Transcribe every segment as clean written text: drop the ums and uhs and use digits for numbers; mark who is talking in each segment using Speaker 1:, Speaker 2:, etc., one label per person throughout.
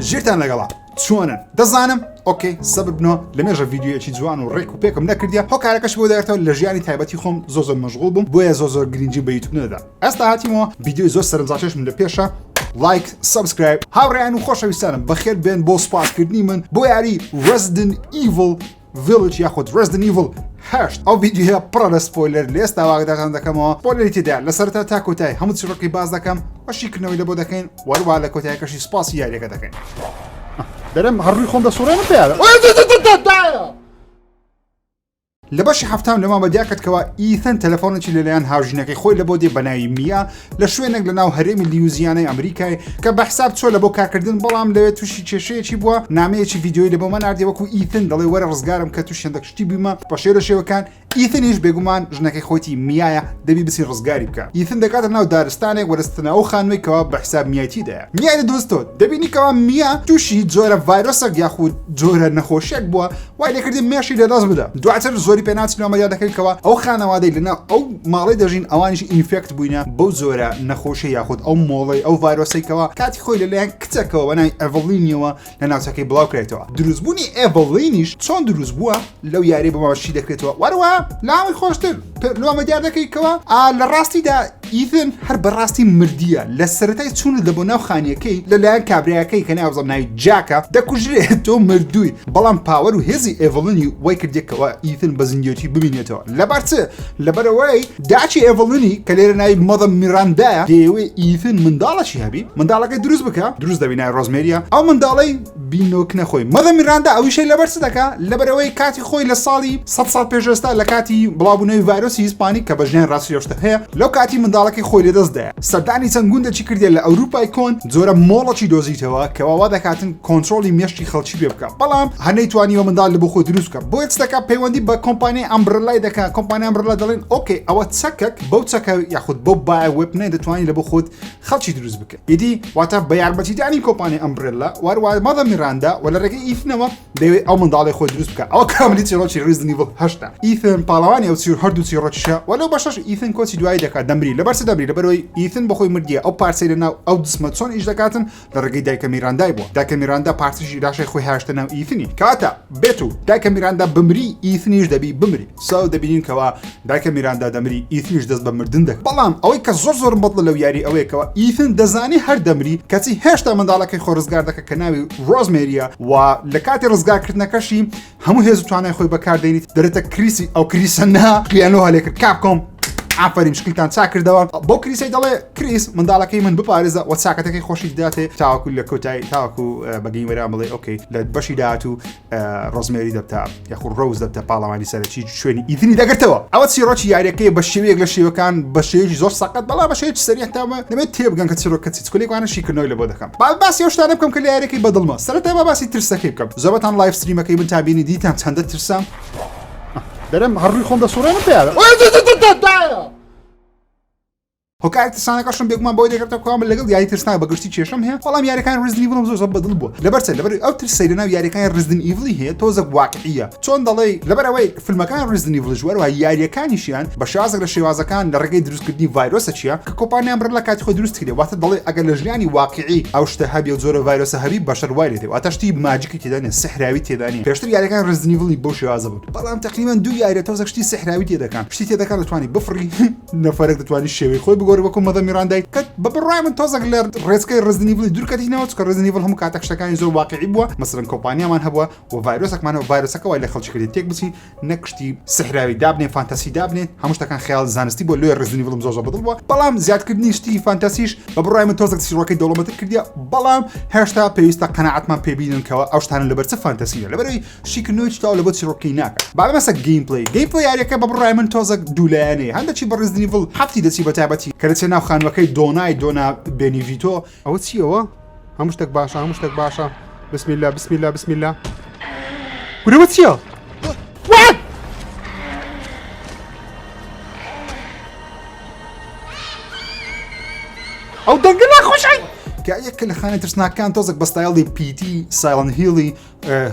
Speaker 1: ژیرتان لەگەڵا چۆنن دەزانم okay سەبر بنەوە لە مێژە ڤیدیۆیەکی جوان و ڕێک و پێکم نەکردیە هۆکارەکەش بۆ دەگەڕێتەوە لە ژیانی تایبەتی خۆم زۆر زۆر مەشغوڵ بووم بۆیە زۆر زۆر گرنگی بە یوتوب نەدا ئێستا هاتیمەوە ڤیدیۆی زۆر سەرنجڕاکێشم لە پێشە like subscribe هاوڕێیان و خۆشەویستانم بەخێر بێن بۆ سوپاسکردنی من بۆ یاری Resident Evil Village یاخود Resident Evil هەشت. ئەو ڤیدیۆیە پڕە لە spoiler لە ئێستا ئاگادارتان دەکەمەوە spoiler ی تێدا لە سەرەتا تا کۆتایی هەموو چیڕۆکی باس دەکەم و شیکردنەوەی لە بۆ دەکەین وەروە لە کۆتایەکەشی سپاسی یاریەکە دەکەین. دەرم هەر ڕووی خۆم دەسوڕێنم پێیانە. لە بەشی هەفتام لەمان بەدیا کرد کەوا ئیثەن تەلەفۆنێکی لەلایەن هاوژینەکەی خۆی لە بۆ دێ بەناوی میا لە شوێنێک لە ناو هەرێمی لیوزیانای ئەمریکای کە بە حساب چۆ لە بۆ کارکردن بەڵام لەوێ تووشی کێشەیەکی بووە نامەیەکی ڤیدیۆی لە بۆ مەناردی وەکو ئیثن دەڵێ وەرە ڕزگارم کە تووشی هەندێک شتی بوومە بە شێرە شێوەکان ئیثنیش بێگومان ژنەکەی خۆیتی میایە دەبی بچی ڕزگاری بکە ئیثن دەکاتە ناو دارستانێک وەرستنە ئەو خانووی کەوا بە حساب میایتیدایە میای دەدۆزتەوە دەبینی کەوا میا تووشی جۆرە ڤایرۆسێک یاخود جۆرە نەخۆشیێک بووە وای لێکردی مێشی لەدەست بدە دواتر زۆری پێناچینەوە ئەمە دیار دەکەین کەوا ئەو خانەوادەی لەناو ئەو ماڵەی دەژین ئەوانیش infect بووینە بەو جۆرە نەخۆشی یاخود ئەو مۆڵەی ئەو ڤایرۆسەی کەوا کاتی خۆی لەلایەن کچەکەوە بە ناوی ئەڤڵینیەوە لە ناوچەکەی بڵاو کرێتەوە دروستبوونی ئێڤڵینیش چۆن دروست بووە لەو یاری بۆ شی دەکرێتەوە وەروە لاوی خۆشتر لۆمە دیار دەکەی کەوا لە ڕاستیدا ئیثن هەر بەڕاستی مردیە لە سەرەتای چوونت لە بۆ ناو خانیەکەی لەلایەن کابرایەکەی کە ناوزەم ناوی جاکە دەکوژرێت تۆ مردووی بەڵام power و هێزی ئێڤڵنی وای کردێکەوە ئیثن بە زیندێتی ببینێتەوە لەبەر چ لەبەرەوەی داچی ئێڤڵنی کە لێرە ناوی مەدە میراندایە دەیەوێ ئیثن منداڵەکی هەبی منداڵەکەی دروست بکە دروست دەبی ناوی ڕۆزمێریە ئەو منداڵەی بینۆکنە خۆی مەدە میراندا ئەویشەی لەبەر چ دەکا لەبەرەوەی کاتی خۆی لە ساڵی 100 ساڵ پێش ئێستا لە کاتی بڵاوبوونەوەی ڤایرۆسی ئیسپانی کە بە ژیان ڕاستی ئەو شتە هەیە لەو کاتی منداڵەکەی خۆی لەدەست دایە سەردانی چەند گوندێکی کردیە لە ئەوروپای کۆن جۆرە مۆڵەکی دۆزیتەوە کەوا وا دەکاتن کۆنترۆڵی مێشکی خەڵکی پێ بکە بەڵام هەر نەیتوانیوە منداڵ لە بۆ خۆی دروست بکە بۆیە چ دەکا پەیوەندی بە کۆمپانیای ئەمبرلای دەکا کۆمپانیای ئەمبرلا دەڵێن okay ئەوە چەکەک بەو چەکە یاخود بەو bio weapon ە دەتوانانی لە بۆ خۆت خەڵکی دروست بکە ئیدی واتە بە یارمەتیدانی کۆمپانیای ئەمبرێلا واروا مەدە میراندا و لە ڕێگەی ئیثنەوە دەیەوێت ئەو منداڵی خۆی دروست بکە ئەوە کاملی چیڕۆکی Resident Evil هەشتا ئیثن پاڵەوانی ئەو چیر هەردوو چیڕۆکیشە و لەو بەشەش ئیثن کۆچی دوایی دەکات دەمری لەبەر چ دەمری لەبەرەوەی ئیثن بەخۆی مردیە ئەو پارچەی لەناو ئەو جسمە چۆن ئیش دەکاتن لە ڕێگەی دایکە میراندای بووە دایکە میراندا پارچەشی لاشەی خۆی هاشتە ناو ئیثنی کاتە بێت و دایکە میراندا بمری ئیثنیش دەبی بمری so دەبینین کەوا دایکە میراندا دەمری ئیثنیش دەست بە مردن دەکات بەڵام ئەوەی کە زۆر زۆرم بەدڵە لەو یاری ئەوەیە کەوا ئیثن دەزانی هەر دەمری کەچی هێشتا منداڵەکەی خۆ ڕزگار دەکە کە ناوی ڕۆزمێریە و لە کاتی ڕزگارکردنەکەشی هەموو هێز و توانای خۆی بەکاردێنیت دەرێتە کریسی ئەو کریسە نا پیانۆ هەلێکرد کاپکۆم ئافرین شکلتان چاک کردەوە بۆ کریسەی دەڵێ کریس منداڵەکەی من بپارێزە وە چاکەتەکەی خۆشی داتێ تاوەکو لە کۆتایی تاوەکو بە gamer ان بڵێ okay لە بەشی داهاتوو ڕۆزمێری دەبتە یاخود ڕۆز دەبتە پاڵەوانی سەرەکی شوێنی ئیثنی دەگرتەوە ئەوە چیڕۆکی یاریەکەی بە شێوەیەک لە شێوەکان بە شێوەیەکی زۆر سەقەت بەڵام بە شێوەیەکی سەریع تا دەبێت تێبگەن کە چیڕۆکە چی چکۆلێکوانە شیکردنەوەی لە بۆ دەکەم با باسی ئەو شتانە بکەم کە لە یاریەکەی بەدڵمە سەرەتا با باسی ترسەکەی بکەم زۆربەتان live stream ەکەی من تا بینی دیتان چەندە ترسام دەرم هەر ڕووی خۆم دەسوڕێنم پێیانە. هۆکاری ترسانەکەشم بێگومان بۆی دەگەڕێتەوە کەوا من لەگەڵ یاری ترسناک بە گشتی کێشەم هەیە بەڵام یاریەکانی Resident Evil م زۆر زۆر بەدڵ بووە لەبەر چ لەبەر ئەو ترسەی لەناو یاریەکانی Resident Evil ی هەیە تۆزێک واقعیە چۆن دەڵێی لەبەر ئەوەی فیلمەکانی Resident Evil یش وەروە یاریەکانیشیان بە شێوازێک لە شێوازەکان لە ڕێگەی دروستکردنی ڤایرۆسە چییە کە کۆمپانیا ئەمبرێلا کاتی خۆی دروست کردێ واتە دەڵێ ئەگەر لە ژیانی واقعی ئەو شتە هەبی ئەو جۆرە ڤایرۆسە هەبی بەشەر وای لێ دێ واتە شتی magic ی تێدا نیە سحراوی تێدا نیە پێشتر یاریەکان Resident Evil ی بەو شێوازە بوون بەڵام تقریبا دوو یاریە تۆزێک شتی سحراوی تێدەکان شتی تێدەکان دەتوانی بفڕی نەفەرێک دەتوانی شێوەی خۆی بگۆڕی وەکو مەدە میراندای کە بە بڕوای من تۆزێک لە ڕێچکەی Resident Evil ی دوورکەتینەوە چونکە Resident Evil هەموو کاتێک شتەکانی زۆر واقعی بووە مەسەلەن کۆمپانیامان هەبووە و ڤایرۆسێکمان هەبوو ڤایرۆسەکە وای لە خەڵکی کردی تێک بچی نەک شتی سحراوی دابنێ فانتەسی دابنێ هەموو شتەکان خەیاڵ زانستی بووە لۆیە Resident Evil م زۆر زۆر بەدڵ بووە بەڵام زیادکردنی شتی فانتەسیش بە بڕوای من تۆزێک چیرۆکەی دەوڵەمەندتر کردیە بەڵام هێشتا پێویستە قەناعەتمان پێ بینن کەوا ئەو شتانە لەبەر چ فانتەسیە لەبەرەوەی شیکردنەوەی تەواو لەبۆ چیڕۆکەی ناکا با بەسە gameplay gameplay یاریەکە بە بڕای من تۆزەک دوولایەنەیە هەندەکی بە Resident Evil هەفتی دەچی بە تایبەتی کە دەچێ ناو خانووەکەی دۆنای دۆنا بێنیڤیتۆ ئەوە چیەوە هەموو شتێک باشە هەموو شتێک باشە بسم الله بسم الله بسم الله ورەوە چییە؟ What? ئەو دەنگە ناخۆشەی کە. یەکە لە خانە ترسناکان تۆزێک بە ستایڵی P.T. Silent Hill ی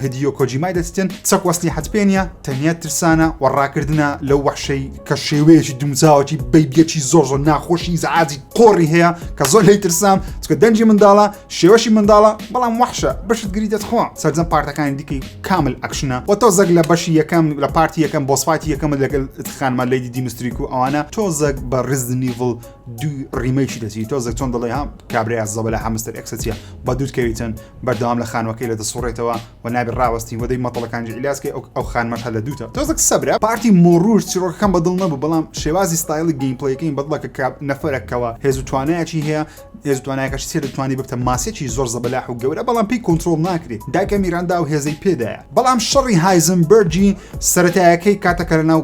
Speaker 1: هیدیۆ کۆجیمای دەچتن. چەک وەسلی حەت پێ نییە، تەنیا ترسانە و ڕاکردنە لەو وەحشەی کە شێوەیەکی دومزاوەکی بەیبیەکی زۆر زۆر ناخۆشی زعاجی قۆڕی هەیە کە زۆر لێی ترسام، چونکە دەنگی منداڵە، شێوەشی منداڵە، بەڵام وەحشە بەشت گری دەتخوا. سەرجەم part ەکانی دیکەی کامل ئەکشنە و تۆزەک لە بەشی یەکەم لە part ی یەکەم boss fight ی یەکەمت لەگەل خانمە Lady دیمستریک و ئەوانە تۆزەک بە Resident Evil دوو remake ی دەچی تۆزێک چۆن دەڵێ ها کابرای زەبەلە هەمستەر ئێکسە چیە بە دووت کەویتن بەردەوام لە خانوەکەی لە دەسوڕێتەوە و نابێ ڕاوەستین وەدەی مەتەڵەکانی عیلاسکەی ئەو ئەو خانمەش هەر لە دووتە تۆزێک سەبرە. part ی مۆڕوش چیڕۆکەکەم بەدڵ نەبوو بەڵام شێوازی ستایلی gameplay ەکەی بەدڵە کە کە نەفەرەکەوە هێز و توانایەکی هەیە هێز و توانایەکەشی سێ دەتوانی ببتە ماسێکی زۆر زەبەلاح و گەورە بەڵام پێی کۆنترۆڵ ناکرێت دایکە میراندا و هێزەی پێدایە بەڵام شەڕی هایزنبرگی سەرەتایەکەی کاتەکە لەناو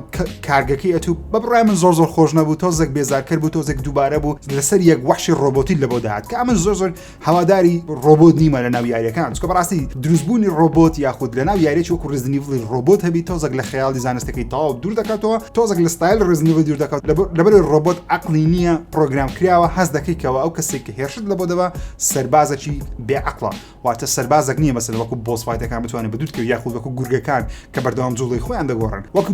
Speaker 1: کارگەکەی ئەتوو بە بڕای من زۆر زۆر خۆش نەبوو تۆزێک بێزارکەر بوو تۆزێک دووبارە بوو لەسەر یەک وەحشی ڕۆبۆتی لە بۆ داهات کە ئەمن زۆر زۆر هەواداری ڕۆبۆت نیمە لە ناو یاریەکان چکە بەڕاستی دروستبوونی ڕۆبۆت یاخود لە ناو یاریی وەکو Resident Evil ی ڕۆبۆت هەبی تۆزێک لە خەیاڵی زانستەکەی تەواو دوور دەکاتەوە تۆزێک لە ستایل Resident Evil دوور دەکات لەبەر ڕۆبۆت عەقڵی نییە پرۆگرام کراوە هەست دەکەی کەەوە ئەو کەسێک کە هێرشت لە بۆ دەبا سەربازێکی بێ عەقڵە واتە سەربازێک نییە مەسەلەن وەکو boss fight ەکان بتوانێت بە دووت کەوی یاخود وەکو گورگەکان کە بەردەوام جوڵەی خۆیان دەگۆڕن وەکو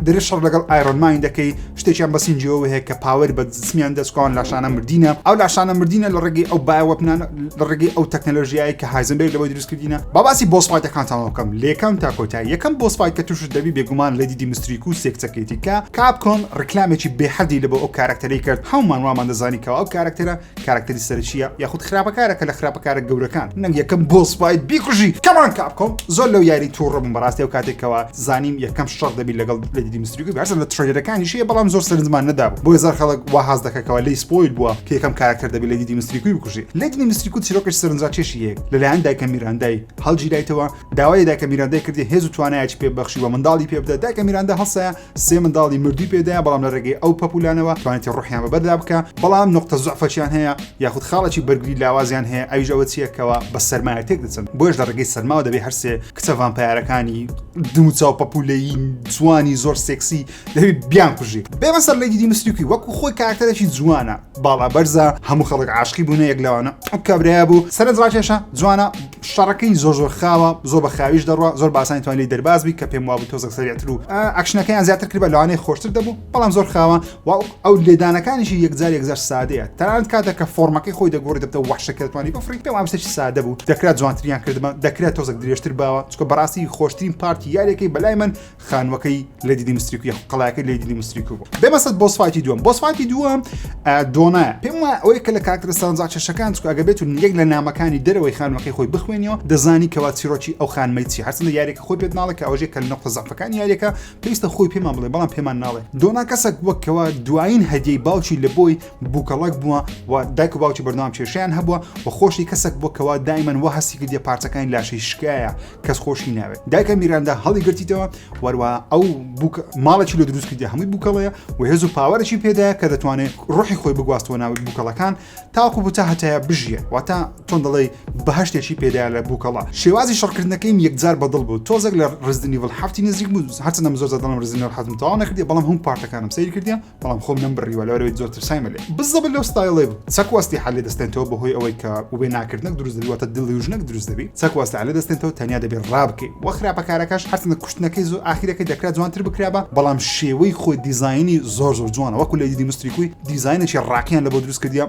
Speaker 1: دەرێ شەڕ لەگەڵ Iron Man دەکەی شتێکیان بە سینجیەوە هەیە کە power بە جسمیان دەستکان لاشانە مردینە ئەو لاشانە مردینە لە ڕێگەی ئەو bioweapon انە لە ڕێگەی ئەو تەکنەلۆژیایی کە هایزنبێرگ لەوەی دروستکردینە با باسی boss fight ەکانتان بکەم لێکەم تا کۆتایی یەکەم boss fight کە تووشت دەبی بێگومان Lady دیمستریک و سێکچەکەیتی کە Capcom ڕیکلامێکی بێحەدی لە بۆ ئەو کارکتەرەی کرد هەمومان وامان دەزانی کەوا ئەو کارکتەرە کارکتەری سەرەکیە یاخود خراپەکارە کە لە خراپەکارە گەورەکان نەک یەکەم boss fight بیکوژی come on Capcom زۆر لەو یاری تووڕە بووم بەڕاستی ئەو کاتێکەوە زانیم یەکەم شەڕ دەبی لەگەڵ Lady دیمستریک هەرچەند لە trailer ەکانیش هەیە بەڵام زۆر سەرنجمان نەدابوو بۆیە زۆر خەڵک وا هاز دەکەکەوە لێی spoil بووە کە یەکەم کارکتەر دەبی Lady دیمستریکوی بکوژی Lady دیمستریکو چیرۆکێکی سەرنجڕاکێشی هەیە لەلایەن دایکە میراندای هەڵگیرایتەوە داوای لە دایکە میراندای کردی هێز و توانایەکی پێ بەخشی و منداڵی پێ بدە دایکە میراندا هەڵسایە سێ منداڵی مردووی پێدایە بەڵام لە ڕێگەی ئەو پەپولانەوە توانێتی ڕوحیان بەبەردا بکە بەڵام نقطە زعفەچیان هەیە یاخود خاڵێکی بەرگری لاوازیان هەیە ئەویش ئەوە چییە کەوا بە سەرمایە تێک دەچن بۆیش لە ڕێگەی سەرماوە دەبێ هەرسێ کچە vampire ەکانی دموچاو پەپولەیی جوانی زۆر سێکسی دەبێ بیان کوژی بێمە سەر Lady دیمستریکی وەکو خۆی کارکتەرێکی جوانە باڵا بەرزە هەموو خەڵک عاشقی بوونە یەک لەوانە ئەو کابرایە بوو سەرنج ڕاکێشە جوانە شەڕەکەی زۆر زۆر خاوە زۆر بە خاویش دەڕوا زۆر باسانی توان لێی دەرباز بی کە پێم وابوو تۆزێک سەریعتر و ئەکشنەکەیان زیاتر کردبا لەوانەیە خۆشتر دەبوو بەڵام زۆر خاوە و ئەو لێدانەکانیشی یەکجار یەکجار سادەیە تەنانەت کاتێک کە فۆرمەکەی خۆی دەگۆڕی دەبتە وەحشەکە دەتوانی بفڕی پێم وابوو شتێکی سادە بوو دەکرا جوانتریان کردبا دەکرا تۆزێک درێژتر باوە چونکە بەڕاستی خۆشترین part ی یاریەکەی بەلای من خانوەکەی Lady دیمستریکو یاخود قەڵایەکەی Lady دیمستریکو بوو. بێمە سەر boss fight ی دووەم. boss fight ی دووەم دۆنایە. پێم وایە ئەوەیە کە لە کارکتەرە سەرنجڕاکێشەکان چونکە ئەگەر بێت و یەک لە نامەکانی دەرەوەی خانوەکەی خۆی بخوێنیەوە دەزانی کەوا چیرۆکی ئەو خانمەی چی هەرچەندە یاریەکە خۆی پێت ناڵێ کە ئەوەش یەکە لە نوقتە زەعفەکانی یاریەکە پێویستە خۆی پێمان بڵێ بەڵام پێمان ناڵێ. دۆنا کەسێک بووە کەوا دوایین هەدیەی باوکی لە بۆی بووکەڵەک بووە و دایک و باوکی بەردەوام کێشەیان هەبووە و خۆشی کەسێک بووە کەوا دایمەن وا هەستی کردیە پارچەکانی لاشەی شکایە کەس خۆشی ناوێت دایکە میراندا هەڵی گرتیتەوە وەروە ئەو بووک ماڵێکی لە دروست کردی هەمووی بووکەڵەیە و هێز و power ێکی پێدایە کە دەتوانێت ڕۆحی خۆی بگواستەوە ناوی بووکەڵەکان تاکو بوو تا هەتایە بژیە واتە چۆن دەڵێ بەهشتێکی پێدایە لە بووکەڵە شێوازی شەڕکردنەکەیم یەکجار بەدڵ بوو تۆزێک لە Resident Evil حەفتی نزیک بوو هەرچەندە زۆر زۆر دەڵێم Resident Evil حەفتم تەواو نەکردی بەڵام هەموو part ەکانم سەیر کردیە بەڵام خۆم نەمبڕیوە لەوەرەوەی زۆر ترسایمە لێ بزەبت لەو ستایڵێ بوو چەک و ئەسلیحە لێ دەستێنتەوە بەهۆی ئەوەی کە وێناکردنەک دروست دەبی واتە delusion ەک دروست دەبی چەک و ئەسلیحە لێ دەستێنتەوە تەنیا دەبێ ڕابکەی وە خراپەکارەکەش هەرچەندە کوشتنەکەی زۆر ئاخیرەکەی دەکرا جوانتر بکرابا بەڵام شێوەی خۆی دیزاینی زۆر زۆر جوانە وەکو Lady دیمستریکوی دیزاینێکی ڕاقیان لە بۆ دروست کردیە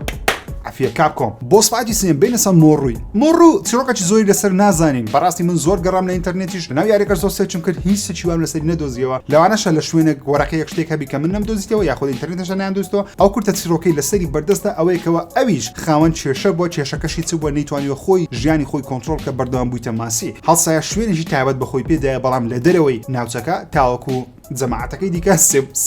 Speaker 1: عەفیە Capcom boss fight ی سێیەم بێینە سەر مۆڕوی مۆڕو چیرۆکێکی زۆری لەسەر نازانین بەڕاستی من زۆر گەڕام لە ئینتەرنێتیش لەناو یاریەکەش زۆر search م کرد هیچ شتێکی وام لەسەری نەدۆزیەوە لەوانەشە لە شوێنێک وەرەقەیەک شتێک هەبی کە من نەمدۆزیتەوە یاخود ئینتەرنێتەشە نەیاندۆزیتەوە ئەو کورتە چیرۆکەی لەسەری بەردەستە ئەوەیە کەوا ئەویش خاوەن کێشە بووە کێشەکەشی چ بووە نەیتوانیوە خۆی ژیانی خۆی کۆنترۆڵ بکە بەردەوام بوویتە ماسی هەڵسایە شوێنێکی تایبەت بە خۆی پێدایە بەڵام لە دەرەوەی ناوچەکە تاوەکو جەماعەتەکەی دیکە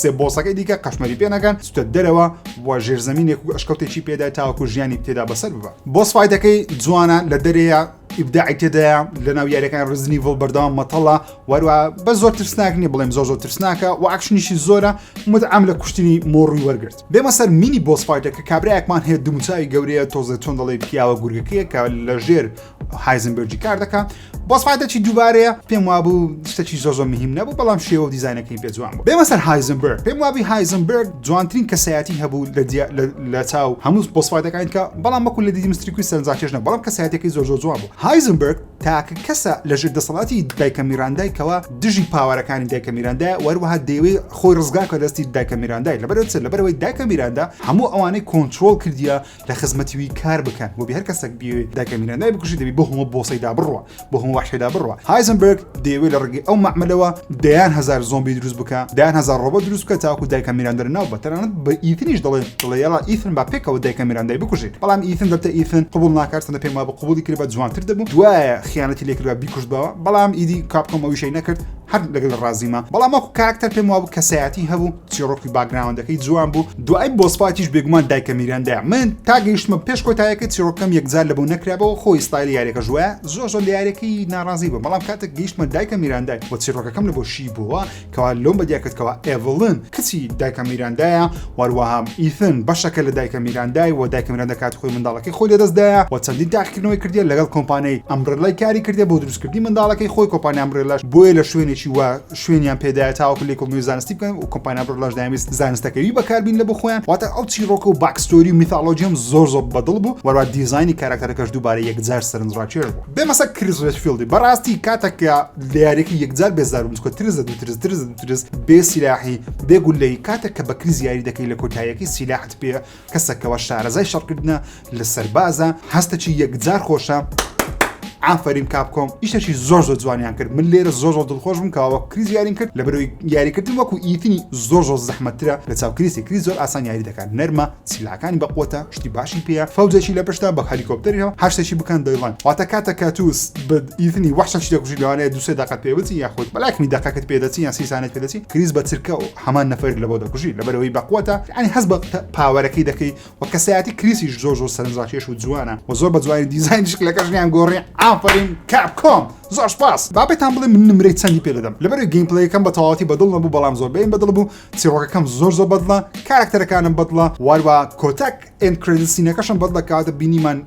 Speaker 1: سێ boss ەکەی دیکە قەشمەری پێ نەکەن چوتە دەرەوە و ژێرزەمینێک و ئەشکەوتێکی پێدا تاوەکو ژیانی تێدا بەسەر ببە boss fight ەکەی جوانە لە دەرەیە. ئیبداعی تێدایە لە ناو یاریەکان Resident Evil بەردەوام مەتەڵە وەروە بە زۆر ترسناک نیە بڵێم زۆر زۆر ترسناکە و ئاکشنیشی زۆرە متعەم لە کوشتنی مۆڕوی وەرگرت. بێمە سەر mini boss fight ە کە کابرایەکمان هەیە دموچاوی گەورەیە تۆزێ چۆن دەڵێ پیاوە گورگەکەیە کە لە ژێر هایزنبرگی کار دەکا boss fight ەکی دووبارەیە پێم وابوو شتێکی زۆر زۆر مهم نەبوو بەڵام شێوە و دیزینەکەی پێ جوان بوو بێمە سەر هایزنبرگ پێم وابی هایزنبرگ جوانترین کەسایەتی هەبوو لە لە چاو هەموو boss fight ەکانی کە بەڵام وەکو لە دیدی مستریکوی سەرنجڕاکێش نەبوو بەڵام کەسایەتەکەی زۆر زۆر جوان بوو هایزنبرگ تاکە کەسە لەژێر دەسەڵاتی دایکە میراندای کەوا دژی power ەکانی دایکە میراندایە وەروەها دەیەوێ خۆی ڕزگار کە دەستی دایکە میراندای لەبەرەوە چ لەبەرەوەی دایکە میراندا هەموو ئەوانەی کۆنترۆڵ کردیە لە خزمەتی وی کار بکەن بۆ هەر کەسێک بیەوێ دایکە میراندای بکوژی دەبی بۆ هەموو بۆسەیدا بڕوا بۆ هەموو وحشێدا بڕوا هایزنبرگ دەیەوێ لە ڕێگەی ئەو مەعمەلەوە دەیان هەزار زۆمبی دروست بکە دەیان هەزار ڕۆبۆت دروست بکە تاکو دایکە میراندا لەناو بە تەنانەت بە ئیتنیش دەڵێ دەڵێ یاڵا ئیتن با پێکەوە دایکە میراندای بکوژین بەڵام ئیتن دەبتە ئیتن قبوڵ ناکات چەندە پێم وابوو قبوڵی کردبا جوانتر دەبوو دوایە خیانەتی لێ کردبا بیکوشتباوە بەڵام ئیدی کاپکۆم ئەویشەی نەکرد هەر لەگەڵ ڕازیمە بەڵام وەکو کاراکتەر پێم وابوو کەسایەتی هەبوو چیڕۆکی background ەکەی جوان بوو دوای boss fight یش بێگومان دایکە میراندایە من تا گەیشتمە پێش کۆتایەکە چیڕۆکەم یەکجار لەبۆ نەکرابەوە خۆی ستایلی یاریەکەش وایە زۆر زۆر لە یاریەکەی ناڕازی بووم بەڵام کاتێک گەیشتمە دایکە میراندای و چیڕۆکەکەم لەبۆ شی بووە کەوا لۆم بەدیا کرد کەوا ئێڤڵن کچی دایکە میراندایە واروەها ئیثن بەشەکە لە دایکە میراندای و دایکە میراندا کات خۆی منداڵەکەی خۆی لەدەستدایە و چەندین تاقیکردنەوەی کردیە لەگەڵ کۆمپانیای ئەمبرێلای کاری کردیە بۆ دروستکردنی منداڵەکەی خۆی کۆمپانیا ئەمبرێلاش بۆیە لە شوێنێکی وا شوێنیان پێدایە تاوەکو لێکۆڵینەوەی زانستی بکەن و کۆمپانیا ئەمبرێلاش دەیانویست زانستەکەوی بەکاربین لە بۆ خۆیان واتە ئەو چیڕۆکە و backstory و mythology م زۆر زۆر بەدڵ بوو وەروە دیزاینی کاراکتەرەکەش دووبارە یەکجار سەرنجڕاکێش بوو بێمە سەر کریس ڕێدفیڵدی بەڕاستی کاتێک کە لە یاریەکە یەکجار بێزار بووم چونکە ترس دەدوو ترس ترس دەدوو ترس بێ سیلاحی بێ گولەی کاتێک کە بە کریس یاری دەکەی لە کۆتاییەکەی سیلاحت پێ کەسەکەوە شارەزای شەڕکردنە لە سەربازە هەستەکی یەکجار خۆشە ئافرین کاپکۆم ئیشەکی زۆر زۆر جوانیان کرد من لێرە زۆر زۆر دڵخۆش بووم کەوا وەک کریس یاریم کرد لەبەرەوەی یاریکردن وەکو ئیتنی زۆر زۆر زەحمەتترە لە چاو کریسی کریس زۆر ئاسان یاری دەکات نەرمە سیلاحەکانی بەقوەتە شتی باشی پێیە فەوجێکی لە پشتە بە هەلیکۆپتەریەوە هەر شتێکی بکەن دەیڵێن واتە کاتە کە تو بە ئیتنی وەحشەکی دەکوژی لەوانەیە دوو سێ دەقەت پێ بچی یاخود بەلاکمی دەقەکەت پێ دەچی یان سی سانێت پێ دەچی کریس بە چرکە و هەمان نەفەر لەبۆ دەکوژی لەبەرەوەی بەقوەتە یعنی هەست بە power ەکەی دەکەی و کەسایەتی کریسیش زۆر زۆر سەرنجڕاکێش و جوانە و زۆر بە جوانی دیزاین شکلەکەشیان گۆڕی ئافرین کاپکۆم زۆر سپاس با پێتان بڵێم من نمرەی چەندی پێ دەدەم لەبەر gameplay ەکەم بە تەواوەتی بەدڵ نەبوو بەڵام زۆر بەین بەدڵ بوو چیڕۆکەکەم زۆر زۆر بەدڵە کارکتەرەکانم بەدڵە واروا کۆتاک end credit scene ەکەشم بەدڵە کاتە بینیمان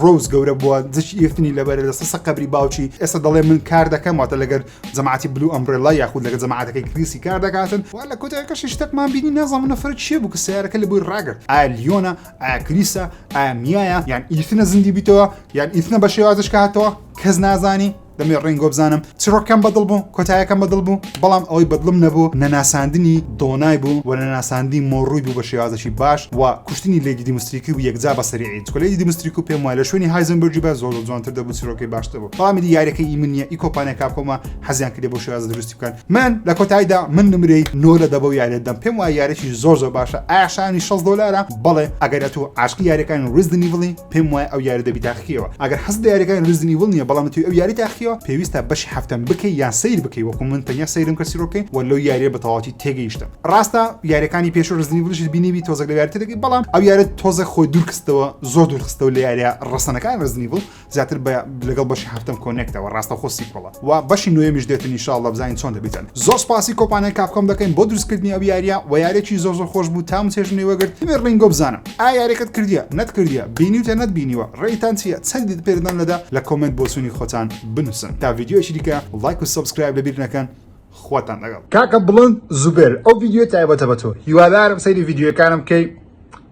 Speaker 1: ڕۆز گەورە بووە دزی ئیتنی لەبەرە لەسەر سە قەبری باوکی ئێستا دەڵێ من کار دەکەم واتە لەگەر جەماعەتی بلو ئەمبرێلا یاخود لەگەر جەماعەتەکەی کریسی کار دەکاتن و لە کۆتایەکەشی شتێکمان بینی نازانم نەفرە چیە بوو کە سیارەکە لە بۆی ڕاگرت ئایا لیۆنە ئایا کریسە ئایا میایە یان ئیتنە زیندی بیتەوە یان ئیتنە بە شێوازش کاتەوە کەس نازانی دەمێ ڕێنگۆ بزانم چیڕۆکەم بەدڵ بوو کۆتایەکەم بەدڵ بوو بەڵام ئەوەی بەدڵم نەبوو نەناساندنی دۆنای بوو و نەناساندنی مۆڕوی بوو بە شێوازێکی باش و کوشتنی لەیدی دیمستریکی و یەکجا بە سەریعی چونکە لەیدی دیمستریکو پێم وایە لە شوێنی هایزنبرگی بە زۆر زۆر جوانتر دەبوو چیرۆکەی باشتر بوو بەڵام ئیدی یاریەکەی ئی من نییە ئی کۆمپانیا کاپکۆمە حەزیان کردێ بۆ شێوازە دروستی بکەن من لە کۆتاییدا من نمرەی 9 لە دە بەو یاریە دەم پێم وایە یاریەکی زۆر زۆر باشە ئایا شایانی 60 دۆلارە بەڵێ ئەگەر ئەتوو عاشقی یاریەکانی ڕیزدن ئیڤڵی پێم وایە ئەو یاری دەبی تاقیەوە ئەگەر حەزت لە یاریەکانی ڕیزدن ئیڤڵ نییە بەڵام ئەتوو ئەو یاری تاقیەوە پێویستە بەشی هەفتەم بکەی یان سەیر بکەی وەکو من تەنیا سەیرم کرد چیرۆکەکەی و لەو یاریە بە تەواوەتی تێگەیشتم ڕاستە یاریەکانی پێشوو ڕیزدن ئیڤڵیشت بینیبی تۆزێک لە یاری تێدەگەی بەڵام ئەو یارە تۆزێک خۆی دوور خستەوە زۆر دوور خستەوە لە یاریە ڕەسەنەکان ڕیزدن ئیڤڵ زیاتر بە لەگەڵ بەشی هەفتەم connect ەوە ڕاستەوخۆ sequel ە و بەشی نوێمیش دێتن ان شاء الله بزانین چۆن دەبیتن زۆر سپاسی کۆمپانیای کاپکۆم دەکەین بۆ دروستکردنی ئەو یاریە و یاریەکی زۆر زۆر خۆش بوو تام چێژم لێ وەرگرت دەمێ ڕینگۆ بزانم ئایا یاریەکەت کردیە نەت کردیە بینیوتە نەت بینیوە ڕێیتان چییە چەندیت پێدەدەن لەدا لە comment بۆچوونی خۆتان بنووسن تا ڤیدیۆیەکی دیکە لایک و subscribe لەبیر نەکەن خواتان لەگەڵ. کاکە بڵند زوبێر ئەو ڤیدیۆیە تایبەتە بە تۆ هیوادارم سەیری ڤیدیۆیەکانم بکەی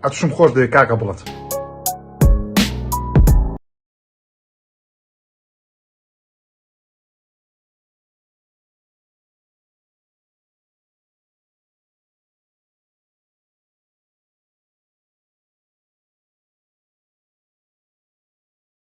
Speaker 1: ئەتوشم خۆش دەوێ کاکە بڵند.